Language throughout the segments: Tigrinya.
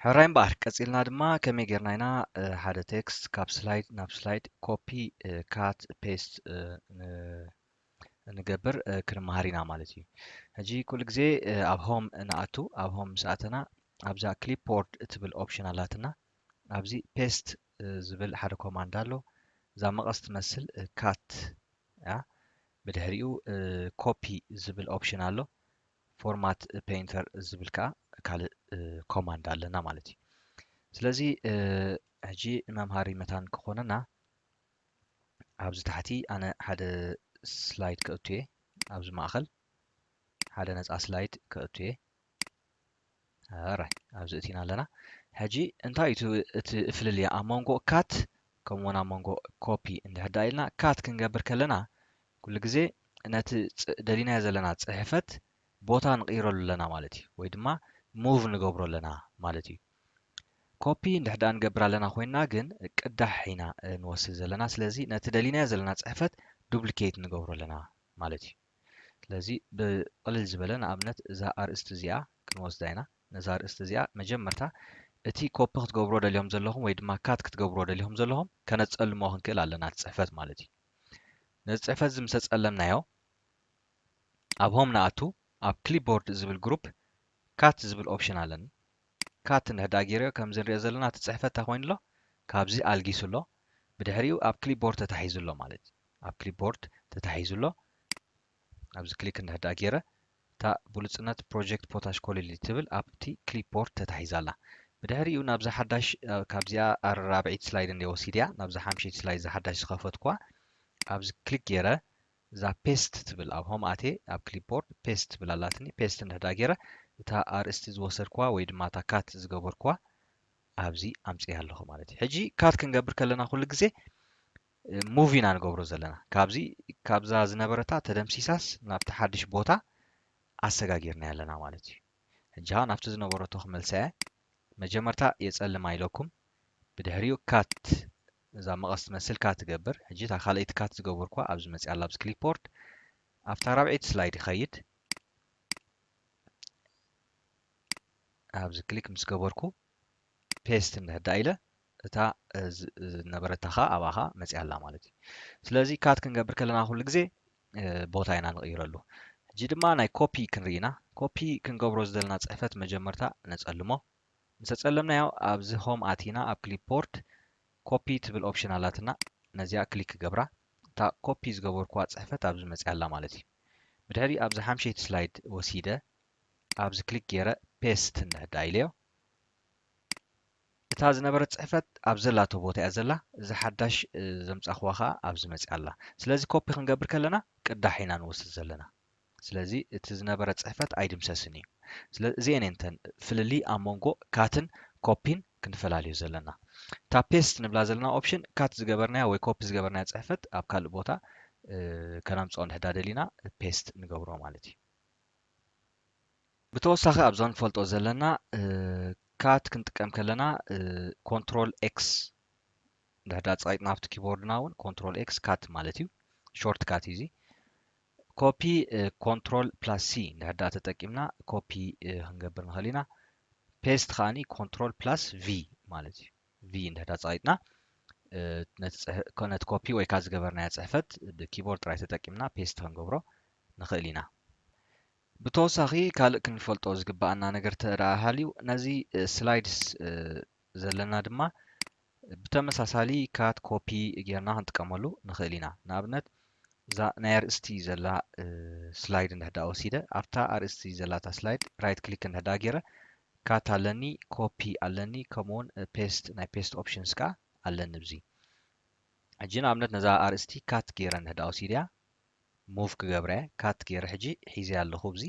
ሕራይ እምበኣር፣ ቀጺልና ድማ ከመይ ጌርና ኢና፣ እ፣ ሓደ ቴክስት ካብ ስላይድ ናብ ስላይድ ኮፒ፣ እ፣ ካት፣ ፔስት፣ እ፣ ን-፣ ንገብር፣ እ፣ ክንመሃር ኢና ማለት እዩ። ሕጂ ኩሉ ግዜ፣ እ፣ ኣብ ሆም ንኣቱ፣ ኣብ ሆም ምስ ኣተና ኣብዛ ክሊፕቦርድ እትብል ኦፕሽን ኣላትና። ኣብዚ ፔስት፣ እ፣ ዝብል ሓደ ኮማንድ ኣሎ። እዛ መቐስ ትመስል፣ እ፣ ካት እያ። ብድሕሪኡ፣ እ፣ ኮፒ ዝብል ኦፕሽን ኣሎ። ፎርማት ፔይንተር ዝብል ከኣ ካልእ፣ እ፣ ኮማንድ ኣለና ማለት እዩ። ስለዚ፣ እ፣ ሕጂ ንመምሃሪ መታን ክኾነና ኣብዚ ታሕቲ ኣነ ሓደ ስላይድ ከእቱ እየ። ኣብዚ ማእኸል ሓደ ነጻ ስላይድ ከእቱ እየ። ኣራይ፣ ኣብዚ እቲና ኣለና። ሕጂ እንታይ እዩ እቲ፣ እቲ ፍልልያ ኣብ መንጎ ካት ከምኡ እውን ኣብ መንጎ ኮፒ እንድሕር ደኣ ኢልና፣ ካት ክንገብር ከለና ኩሉ ግዜ ነቲ ጽ-፣ ደሊናዮ ዘለና ጽሕፈት ቦታ ንቕይረሉ ኣለና ማለት እዩ፣ ወይ ድማ ሙቭ ንገብሮ ኣለና ማለት እዩ። ኮፒ እንድሕር ደኣ ንገብር ኣለና ኮይንና ግን ቅዳሕ ኢና፣ እ፣ ንወስድ ዘለና። ስለዚ ነቲ ደሊናዮ ዘለና ጽሕፈት ዱፕሊኬት ንገብሮ ኣለና ማለት እዩ። ስለዚ ብቕልል ዝበለ ንኣብነት እዛ ኣርእስቲ እዚኣ ክንወስዳ ኢና። ነዛ ኣርእስቲ እዚኣ መጀመርታ እቲ ኮፒ ክትገብርዎ ደሊኹም ዘለኹም ወይ ድማ ካት ክትገብርዎ ደሊኹም ዘለኹም ከነጸልሞ ክንክእል ኣለና እቲ ጽሕፈት ማለት እዩ። ነዚ ጽሕፈት እዚ ምስ ኣጸለምናዮ ኣብ ሆም ንኣቱ፣ ኣብ ክሊፕቦርድ ዝብል ግሩፕ ካት ዝብል ኦፕሽን ኣለኒ። ካት እንድሕር ደኣ ገይረዮ ከምዚ ንሪኦ ዘለና እቲ ጽሕፈት እንታይ ኮይኑ ኣሎ? ካብዚ ኣልጊሱ ኣሎ። ብድሕሪኡ ኣብ ክሊፕቦርድ ተታሒዙ ኣሎ ማለት እዩ። ኣብ ክሊፕቦርድ ተታሒዙ ኣሎ። ኣብዚ ክሊክ እንድሕር ደኣ ገይረ እታ ብሉጽነት ፕሮጀክት ፖታሽ ኮለሊ ትብል ኣብቲ ክሊፕቦርድ ተታሒዛ ኣላ። ብድሕሪኡ ናብዛ ሓዳሽ፣ እ፣ ካብዚኣ ኣራብዒት ስላይድ እንድየ ወሲድያ፣ ናብዛ ሓምሸይቲ ስላይድ እዛ ሓዳሽ ዝኸፈትኳ ኣብዚ ክሊክ ገይረ እዛ ፔስት ትብል ኣብ ሆም ኣትየ ኣብ ክሊፕቦርድ ፔስት ትብል ኣላትኒ። ፔስት እንድሕር ደኣ ገይረ እታ ኣርእስቲ ዝወሰድኳ ወይ ድማ እታ ካት ዝገበርኳ ኣብዚ ኣምፅያ ኣለኹ ማለት እዩ። ሕጂ ካት ክንገብር ከለና ኩሉ ግዜ፣ እ፣ ሙቭ ኢና ንገብሮ ዘለና። ካብዚ፣ ካብዛ ዝነበረታ ተደምሲሳስ ናብቲ ሓድሽ ቦታ ኣሰጋጊርናያ ኣለና ማለት እዩ። ሕጂ ኸዓ ናብቲ ዝነበረቶ ክመልሳ እየ። መጀመርታ የጸልማ ኢለኩም፣ ብድሕሪኡ ካት፣ እዛ መቐስ ትመስል ካት ትገብር። ሕጂ እታ ካልኣይቲ ካት ዝገበርኳ ኣብዚ መጽኣ ኣላ፣ ኣብዚ ክሊፕቦርድ። ኣብታ ራብዐይቲ ስላይድ ይኸይድ። ኣብዚ ክሊክ ምስ ገበርኩ፣ ፔስት እንድሕር ደኣ ኢለ፣ እታ፣ እ፣ ዝ-፣ ዝነበረታ ኸኣ ኣብኣ ኸኣ መጽኣ ኣላ ማለት እዩ። ስለዚ ካት ክንገብር ከለና ኩሉ ግዜ፣ እ፣ ቦታ ኢና ንቕይረሉ። ሕጂ ድማ ናይ ኮፒ ክንርኢ ኢና። ኮፒ ክንገብሮ ዝደለና ጽሕፈት መጀመርታ ነጸልሞ። ምስ ኣጸለምናዮ ኣብዚ ሆም ኣቲና ኣብ ክሊፕቦርድ ኮፒ ትብል ኦፕሽን ኣላትና። ነዚኣ ክሊክ ክገብራ፣ እታ ኮፒ ዝገበርኩዋ ጽሕፈት ኣብዚ መጽኣ ኣላ ማለት እዩ። ብድሕሪ ኣብዚ ሓምሸይቲ ስላይድ ወሲደ ኣብዚ ክሊክ ገይረ ፔስት እንድሕር ደኣ ኢለዮ፣ እታ ዝነበረት ጽሕፈት ኣብ ዘላቶ ቦታ እያ ዘላ። እዛ ሓዳሽ፣ እ፣ ዘምጻኽዋ ኸኣ ኣብዚ መጽኣ ኣላ። ስለዚ ኮፒ ክንገብር ከለና ቅዳሕ ኢና ንወስድ ዘለና። ስለዚ እቲ ዝነበረ ጽሕፈት ኣይድምሰስን እዩ። ስለ-፣ እዚኤን እየን እተን ፍልልይ ኣብ መንጎ ካትን ኮፒን ክንፈላልዮ ዘለና። እታ ፔስት ንብላ ዘለና ኦፕሽን ካት ዝገበርናያ ወይ ኮፒ ዝገበርናያ ጽሕፈት ኣብ ካልእ ቦታ፣ እ፣ ከነምጽኦ እንድሕር ደኣ ደሊና ፔስት ንገብሮ ማለት እዩ። ብተወሳኺ ኣብዛ ንፈልጦ ዘለና፣ እ፣ ካት ክንጥቀም ከለና፣ እ፣ ኮንትሮል ኤክስ እንድሕር ደኣ ጸቒጥና ኣብቲ ኪቦርድና እውን ኮንትሮል ኤክስ ካት ማለት እዩ። ሾርት ካት እዩ እዚ። ኮፒ፣ እ፣ ኮንትሮል ፕላስ ሲ እንድሕር ደኣ ተጠቂምና ኮፒ፣ እ፣ ክንገብር ንኽእል ኢና። ፔስት ከኣኒ ኮንትሮል ፕላስ ቪ ማለት እዩ። ቪ እንድሕር ደኣ ጸቒጥና፣ እ፣ ነቲ ጽሕ-፣ ኮ-፣ ነቲ ኮፒ ወይ ካት ዝገበርናዮ ጽሕፈት ብኪቦርድ ጥራይ ተጠቂምና ፔስት ክንገብሮ ንኽእል ኢና። ብተወሳኺ ካልእ ክንፈልጦ ዝግበኣና ነገር እንተ ደኣ ሃልዩ፣ ነዚ፣ እ፣ ስላይድስ፣ እ፣ ዘለና ድማ ብተመሳሳሊ ካት ኮፒ ጌርና ክንጥቀመሉ ንኽእል ኢና። ንኣብነት፣ እዛ ናይ ኣርእስቲ ዘላ፣ እ፣ ስላይድ እንድሕር ደኣ ወሲደ፣ ኣብታ ኣርእስቲ ዘላታ ስላይድ ራይት ክሊክ እንድሕር ደኣ ገይረ፣ ካት ኣለኒ፣ ኮፒ ኣለኒ፣ ከምኡውን፣ እ፣ ፔስት፣ ናይ ፔስት ኦፕሽንስ ከኣ ኣለኒ ኣብዚ። ሕጂ ንኣብነት ነዛ ኣርእስቲ ካት ገይረ እንድሕር ደኣ ወሲደያ፣ ሙቭ ክገብራ እየ። ካት ገይረ ሕጂ ሒዘያ ኣለኹ። ኣብዚ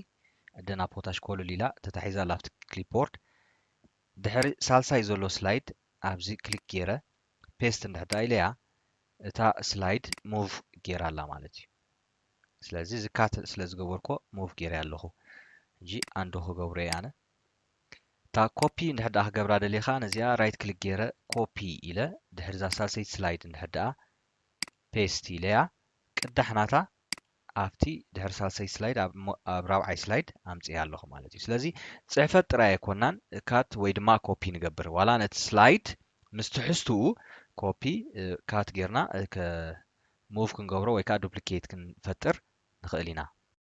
ዕደና ፖታሽ ኮለል ኢላ ተታሒዛ ኣላ ኣብቲ ክሊፕቦርድ። ድሕሪ ሳልሳይ ዘሎ ስላይድ ኣብዚ ክሊክ ገይረ ፔስት እንድሕር ደኣ ኢለያ፣ እታ ስላይድ ሙቭ ገይራ ኣላ ማለት እዩ። ስለዚ እዚ ካት ስለ ዝገበርኮ ሙቭ ገይረ ኣለኹ። ሕጂ ኣንዶ ክገብሮ እየ ኣነ። እታ ኮፒ እንድሕር ደኣ ክገብራ ደልየ ኸኣ ነዚኣ ራይት ክሊክ ገይረ ኮፒ ኢለ ድሕሪ እዛ ሳልሰይቲ ስላይድ እንድሕር ደኣ ፔስት ኢለያ ቅዳሕ ናታ ኣብቲ ድሕሪ ሳልሳይ ስላይድ ኣብ ራብዓይ ስላይድ ኣምፅእ ኣለኹ ማለት እዩ። ስለዚ ፅሕፈት ጥራይ ኣይኮናን ካት ወይ ድማ ኮፒ ንገብር፣ ዋላ ነቲ ስላይድ ምስ ትሕዝትኡ ኮፒ ካት ጌርና ሙቭ ክንገብሮ ወይ ከዓ ዱፕሊኬት ክንፈጥር ንኽእል ኢና።